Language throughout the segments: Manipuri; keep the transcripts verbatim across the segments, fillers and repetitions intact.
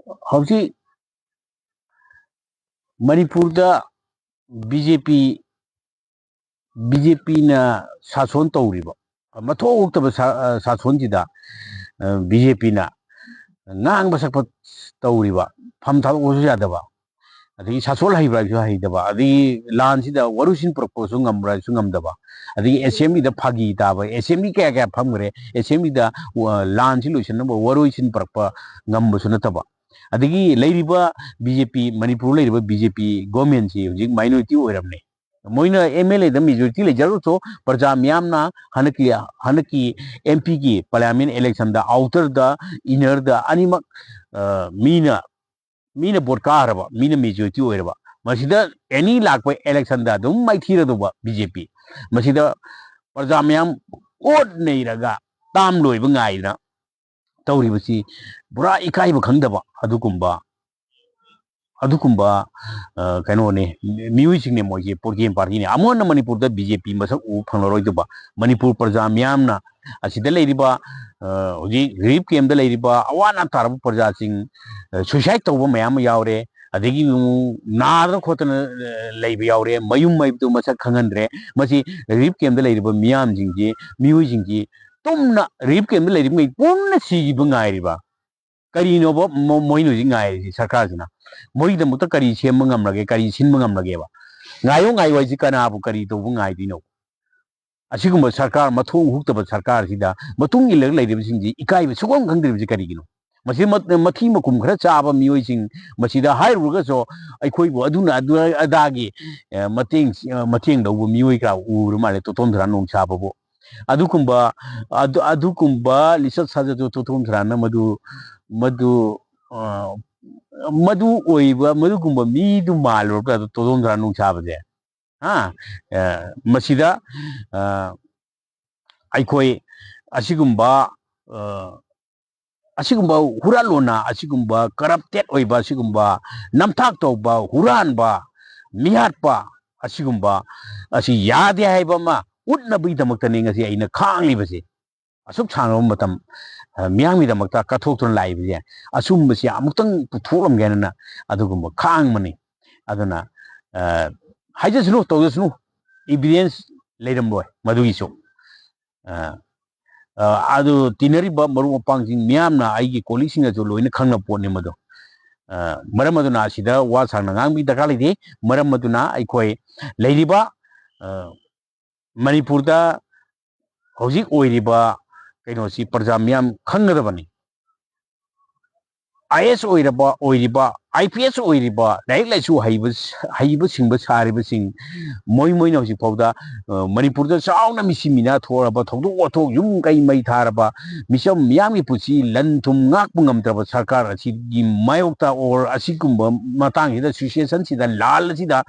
ꯍꯧꯖꯤꯛ ꯃꯅꯤꯄꯨꯔꯗ ꯕꯤ ꯖꯦ ꯄꯤ, ꯕꯤ ꯖꯦ ꯄꯤꯅ ꯁꯥꯁꯣꯟ ꯇꯧꯔꯤꯕ, ꯃꯊꯣꯡ ꯍꯨꯛꯇꯕ ꯁꯥ-, ꯑ, ꯁꯥꯁꯣꯟꯁꯤꯗ, ꯑ, ꯕꯤ ꯖꯦ ꯄꯤꯅ ꯉꯥꯡꯕ ꯁꯛꯄ ꯇꯧꯔꯤꯕ, ꯐꯝ ꯊꯥꯗꯣꯛꯄꯁꯨ ꯌꯥꯗꯕ, ꯑꯗꯒꯤ ꯁꯥꯁꯣꯜ ꯍꯩꯕ꯭ꯔꯥ ꯍꯥꯏꯁꯨ ꯍꯩꯇꯕ, ꯑꯗꯒꯤ ꯂꯥꯟꯁꯤꯗ ꯋꯥꯔꯣꯏꯁꯤꯟ ꯄꯨꯔꯛꯄꯁꯨ ꯉꯝꯕ꯭ꯔꯥ ꯍꯥꯏꯁꯨ ꯉꯝꯗꯕ, ꯑꯗꯒꯤ ꯑꯦꯁꯦꯝꯕ꯭ꯂꯤꯗ ꯐꯥꯒꯤ ꯇꯥꯕ, ꯑꯦꯁꯦꯝꯕ꯭ꯂꯤ ꯀꯌꯥ ꯀꯌꯥ ꯐꯝꯈ꯭ꯔꯦ, ꯑꯦꯁꯦꯝꯕ꯭ꯂꯤꯗ, ꯑ, ꯂꯥꯟꯁꯤ ꯂꯣꯏꯁꯤꯟꯅꯕ ꯋꯥꯔꯣꯏꯁꯤꯟ ꯄꯨꯔꯛꯄ ꯉꯝꯕꯁꯨ ꯅꯠꯇꯕ, ꯑꯗꯒꯤ ꯂꯩꯔꯤꯕ ꯕꯤ ꯖꯦ ꯄꯤ, ꯃꯅꯤꯄꯨꯔ ꯂꯩꯔꯤꯕ ꯕꯤ ꯖꯦ ꯄꯤ ꯒꯣꯔꯃꯦꯟꯁꯤ ꯍꯧꯖꯤꯛ ꯃꯥꯏꯅꯣꯔꯤꯇꯤ ꯑꯣꯏꯔꯝꯅꯦ꯫ ꯃꯣꯏꯅ ꯑꯦꯝ ꯑꯦꯜ ꯑꯦꯗ ꯃꯦꯖꯣꯔꯤꯇꯤ ꯂꯩꯖꯔꯒꯁꯨ ꯄ꯭ꯔꯖꯥ ꯃꯤꯌꯥꯝꯅ ꯍꯟꯗꯛꯀꯤ, ꯍꯟꯗꯛꯀꯤ ꯑꯦꯝ ꯄꯤꯒꯤ ꯄꯥꯔꯂꯤꯌꯥꯃꯦꯟ ꯏꯂꯦꯛꯁꯟꯗ ꯑꯥꯎꯇꯔꯗ, ꯏꯅꯔꯗ ꯑꯅꯤꯃꯛ, ꯑ, ꯃꯤꯅ, ꯃꯤꯅ ꯚꯣꯠ ꯀꯥꯈ꯭ꯔꯕ, ꯃꯤꯅ ꯃꯦꯖꯣꯔꯤꯇꯤ ꯑꯣꯏꯔꯕ, ꯃꯁꯤꯗ ꯑꯦꯅꯤ ꯂꯥꯛꯄ ꯏꯂꯦꯛꯁꯟꯗ ꯑꯗꯨꯝ ꯃꯥꯏꯊꯤꯔꯗꯧꯕ ꯕꯤ ꯖꯦ ꯄꯤ꯫ ꯃꯁꯤꯗ ꯄ꯭ꯔꯖꯥ ꯃꯌꯥꯝ ꯑꯣꯠ ꯅꯩꯔꯒ ꯇꯥꯝ ꯂꯣꯏꯕ ꯉꯥꯏꯗꯅ ꯇꯧꯔꯤꯕꯁꯤ ꯄꯨꯔꯥ ꯏꯀꯥꯏꯕ ꯈꯪꯗꯕ ꯑꯗꯨꯒꯨꯝꯕ, ꯑꯗꯨꯒꯨꯝꯕ, ꯑ, ꯀꯩꯅꯣꯅꯤ, ꯃꯤꯑꯣꯏꯁꯤꯡꯅꯦ ꯃꯣꯏꯁꯦ, ꯄꯣꯔꯀꯦꯟ ꯄꯥꯔꯇꯤꯅꯤ꯫ ꯑꯃꯨꯛ ꯍꯟꯅ ꯃꯅꯤꯄꯨꯔꯗ ꯕꯤ ꯖꯦ ꯄꯤ ꯃꯁꯛ ꯎꯕ ꯐꯪꯂꯔꯣꯏꯗꯕ, ꯃꯅꯤꯄꯨꯔ ꯄ꯭ꯔꯖꯥ ꯃꯤꯌꯥꯝꯅ, ꯑꯁꯤꯗ ꯂꯩꯔꯤꯕ, ꯑ, ꯍꯧꯖꯤꯛ ꯔꯤꯂꯤꯐ ꯀꯦꯝꯗ ꯂꯩꯔꯤꯕ ꯑꯋꯥ ꯑꯅꯥ ꯇꯥꯔꯕ ꯄ꯭ꯔꯖꯥꯁꯤꯡ, ꯑ, ꯁꯨꯏꯁꯥꯏꯠ ꯇꯧꯕ ꯃꯌꯥꯝ ꯑꯃ ꯌꯥꯎꯔꯦ, ꯑꯗꯒꯤ ꯑꯃꯨꯛ ꯅꯥꯗꯅ ꯈꯣꯠꯇꯅ, ꯑ, ꯂꯩꯕ ꯌꯥꯎꯔꯦ, ꯃꯌꯨꯝ ꯃꯩꯗꯨ ꯃꯁꯛ ꯈꯪꯍꯟꯗ꯭ꯔꯦ꯫ ꯃꯁꯤ ꯔꯤꯂꯤꯐ ꯀꯦꯝꯗ ꯂꯩꯔꯤꯕ ꯃꯤꯌꯥꯝꯁꯤꯡꯁꯤ, ꯃꯤꯑꯣꯏꯁꯤꯡꯁꯤ ꯇꯨꯝꯅ, ꯔꯤꯂꯤꯐ ꯀꯦꯝꯗ ꯂꯩꯔꯤꯕꯉꯩ ꯄꯨꯟꯅ ꯁꯤꯈꯤꯕ ꯉꯥꯏꯔꯤꯕ꯫ ꯀꯔꯤꯅꯣꯕ ꯃꯣ-, ꯃꯣꯏꯅ ꯍꯧꯖꯤꯛ ꯉꯥꯏꯔꯤꯁꯤ ꯁꯔꯀꯥꯔꯁꯤꯅ? ꯃꯣꯏꯒꯤꯗꯃꯛꯇ ꯀꯔꯤ ꯁꯦꯝꯕ ꯉꯝꯂꯒꯦ, ꯀꯔꯤ ꯁꯤꯟꯕ ꯉꯝꯂꯒꯦꯕ? ꯉꯥꯏꯌꯣ ꯉꯥꯏꯌꯣ ꯍꯥꯏꯁꯤ ꯀꯅꯥꯕꯨ ꯀꯔꯤ ꯇꯧꯕ ꯉꯥꯏꯗꯣꯏꯅꯣ? ꯑꯁꯤꯒꯨꯝꯕ ꯁꯔꯀꯥꯔ, ꯃꯊꯣꯡ ꯍꯨꯛꯇꯕ ꯁꯔꯀꯥꯔꯁꯤꯗ ꯃꯇꯨꯡ ꯏꯜꯂꯒ ꯂꯩꯔꯤꯕꯁꯤꯡꯁꯤ ꯏꯀꯥꯏꯕ ꯁꯨꯈꯪ ꯈꯪꯗ꯭ꯔꯤꯕꯁꯤ ꯀꯔꯤꯒꯤꯅꯣ? ꯃꯁꯤ ꯃ-, ꯃꯊꯤ ꯃꯀꯨꯝ ꯈꯔ ꯆꯥꯕ ꯃꯤꯑꯣꯏꯁꯤꯡ ꯃꯁꯤꯗ ꯍꯥꯏꯔꯨꯔꯒꯁꯨ ꯑꯩꯈꯣꯏꯕꯨ ꯑꯗꯨꯅ ꯑꯗꯨ ꯑꯗꯥꯒꯤ, ꯑ, ꯃꯇꯦꯡ, ꯑ, ꯃꯇꯦꯡ ꯂꯧꯕ ꯃꯤꯑꯣꯏ ꯀꯌꯥ ꯎꯔ ꯃꯥꯜꯂꯦ, ꯇꯣꯇꯣꯝ ꯊꯔꯥ ꯅꯣꯡ ꯁꯥꯕꯕꯨ꯫ ꯑꯗꯨꯒꯨꯝꯕ, ꯑꯗꯨ, ꯑꯗꯨꯒꯨꯝꯕ ꯂꯤꯆꯠ ꯁꯥꯖꯠꯇꯨ ꯇꯣꯇꯣꯝ ꯊꯔꯥꯅ ꯃꯗꯨ, ꯃꯗꯨ, ꯑ, ꯃꯗꯨ ꯑꯣꯏꯕ, ꯃꯗꯨꯒꯨꯝꯕ ꯃꯤꯗꯨ ꯃꯥꯜꯂꯨꯔꯕ꯭ꯔꯥ ꯑꯗꯨ ꯇꯣꯇꯣꯝ ꯊꯔꯥ ꯅꯣꯡ ꯁꯥꯕꯁꯦ? ꯍꯥ? ꯑ, ꯃꯁꯤꯗ, ꯑ, ꯑꯩꯈꯣꯏ ꯑꯁꯤꯒꯨꯝꯕ, ꯑ, ꯑꯁꯤꯒꯨꯝꯕ ꯍꯨꯔꯥꯟꯂꯣꯟꯅ, ꯑꯁꯤꯒꯨꯝꯕ ꯀꯔꯞꯇꯦꯠ ꯑꯣꯏꯕ, ꯑꯁꯤꯒꯨꯝꯕ ꯅꯝꯊꯥꯛ ꯇꯧꯕ, ꯍꯨꯔꯥꯟꯕ, ꯃꯤꯍꯥꯠꯄ, ꯑꯁꯤꯒꯨꯝꯕ ꯑꯁꯤ ꯌꯥꯗꯦ ꯍꯥꯏꯕ ꯑꯃ ꯎꯠꯅꯕꯒꯤꯗꯃꯛꯇꯅꯤ ꯉꯁꯤ ꯑꯩꯅ ꯈꯥꯡꯂꯤꯕꯁꯦ꯫ ꯑꯁꯨꯛ ꯁꯥꯡꯂꯕ ꯃꯇꯝ ꯃꯤꯌꯥꯝꯒꯤꯗꯃꯛꯇ ꯀꯠꯊꯣꯛꯇꯨꯅ ꯂꯥꯛꯏꯕꯁꯦ, ꯑꯆꯨꯝꯕꯁꯤ ꯑꯃꯨꯛꯇꯪ ꯄꯨꯊꯣꯛꯂꯝꯒꯦ ꯍꯥꯏꯅ ꯑꯗꯨꯒꯨꯝꯕ ꯈꯥꯡꯕꯅꯤ꯫ ꯑꯗꯨꯅ ꯍꯥꯏꯖꯁꯅꯨ, ꯇꯧꯖꯁꯅꯨ, evidence ꯂꯩꯔꯝꯂꯣꯏ ꯃꯗꯨꯒꯤꯁꯨ꯫ ꯑꯗꯨ ꯇꯤꯟꯅꯔꯤꯕ ꯃꯔꯨꯞ ꯃꯄꯥꯡꯁꯤꯡ ꯃꯤꯌꯥꯝꯅ, ꯑꯩꯒꯤ colleagueꯁꯤꯡꯅꯁꯨ ꯂꯣꯏꯅ ꯈꯪꯅꯕ ꯄꯣꯠꯅꯤ ꯃꯗꯨ꯫ ꯃꯔꯝ ꯑꯗꯨꯅ ꯑꯁꯤꯗ ꯋꯥ ꯁꯥꯡꯅ ꯉꯥꯡꯕꯒꯤ ꯗꯔꯀꯥꯔ ꯂꯩꯇꯦ꯫ ꯃꯔꯝ ꯑꯗꯨꯅ ꯑꯩꯈꯣꯏ ꯂꯩꯔꯤꯕ ꯃꯅꯤꯄꯨꯔꯗ ꯍꯧꯖꯤꯛ ꯑꯣꯏꯔꯤꯕ ꯀꯩꯅꯣꯁꯤ ꯄ꯭ꯔꯖꯥ ꯃꯤꯌꯥꯝ ꯈꯪꯒꯗꯕꯅꯤ꯫ IAS ꯑꯣꯏꯔꯕ, ꯑꯣꯏꯔꯤꯕ, IPS ꯑꯣꯏꯔꯤꯕ, ꯂꯥꯏꯔꯤꯛ ꯂꯥꯏꯁꯨ ꯍꯩꯕ, ꯍꯩꯕ ꯁꯤꯡꯕ ꯁꯥꯔꯤꯕꯁꯤꯡ, ꯃꯣꯏ ꯃꯣꯏꯅ ꯍꯧꯖꯤꯛ ꯐꯥꯎꯗ ꯃꯅꯤꯄꯨꯔꯗ ꯆꯥꯎꯅ ꯃꯤꯁꯤ ꯃꯤꯅꯥ ꯊꯣꯛꯂꯕ, ꯊꯧꯗꯣꯛ ꯋꯥꯊꯣꯛ, ꯌꯨꯝ ꯀꯩ ꯃꯩ ꯊꯥꯔꯕ, ꯃꯤꯆꯝ ꯃꯤꯌꯥꯝꯒꯤ ꯄꯨꯟꯁꯤ ꯂꯟ ꯊꯨꯝ ꯉꯥꯛꯄ ꯉꯝꯗ꯭ꯔꯕ ꯁꯔꯀꯥꯔ ꯑꯁꯤꯒꯤ ꯃꯥꯌꯣꯛꯇ or ꯑꯁꯤꯒꯨꯝꯕ ꯃꯇꯥꯡꯁꯤꯗ, situationꯁꯤꯗ, ꯂꯥꯜ ꯑꯁꯤꯗ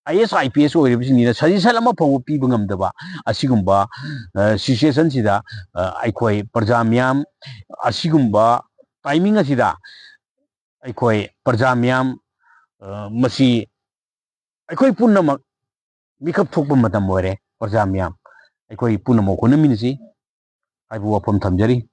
IAS IPS ꯑꯣꯏꯔꯤꯕꯁꯤꯡꯁꯤꯅ suggestion ꯑꯃ ꯐꯥꯎꯕ ꯄꯤꯕ ꯉꯝꯗꯕ ꯑꯁꯤꯒꯨꯝꯕ situationꯁꯤꯗ ꯑꯩꯈꯣꯏ ꯄ꯭ꯔꯖꯥ ꯃꯤꯌꯥꯝ, ꯑꯁꯤꯒꯨꯝꯕ timing ꯑꯁꯤꯗ ꯑꯩꯈꯣꯏ ꯄ꯭ꯔꯖꯥ ꯃꯤꯌꯥꯝ, ꯃꯁꯤ ꯑꯩꯈꯣꯏ ꯄꯨꯝꯅꯃꯛ ꯃꯤꯀꯞ ꯊꯣꯛꯄ ꯃꯇꯝ ꯑꯣꯏꯔꯦ꯫ ꯄ꯭ꯔꯖꯥ ꯃꯤꯌꯥꯝ, ꯑꯩꯈꯣꯏ ꯄꯨꯝꯅꯃꯛ ꯍꯣꯠꯅꯃꯤꯟꯅꯁꯤ ꯍꯥꯏꯕ ꯋꯥꯐꯝ ꯊꯝꯖꯔꯤ꯫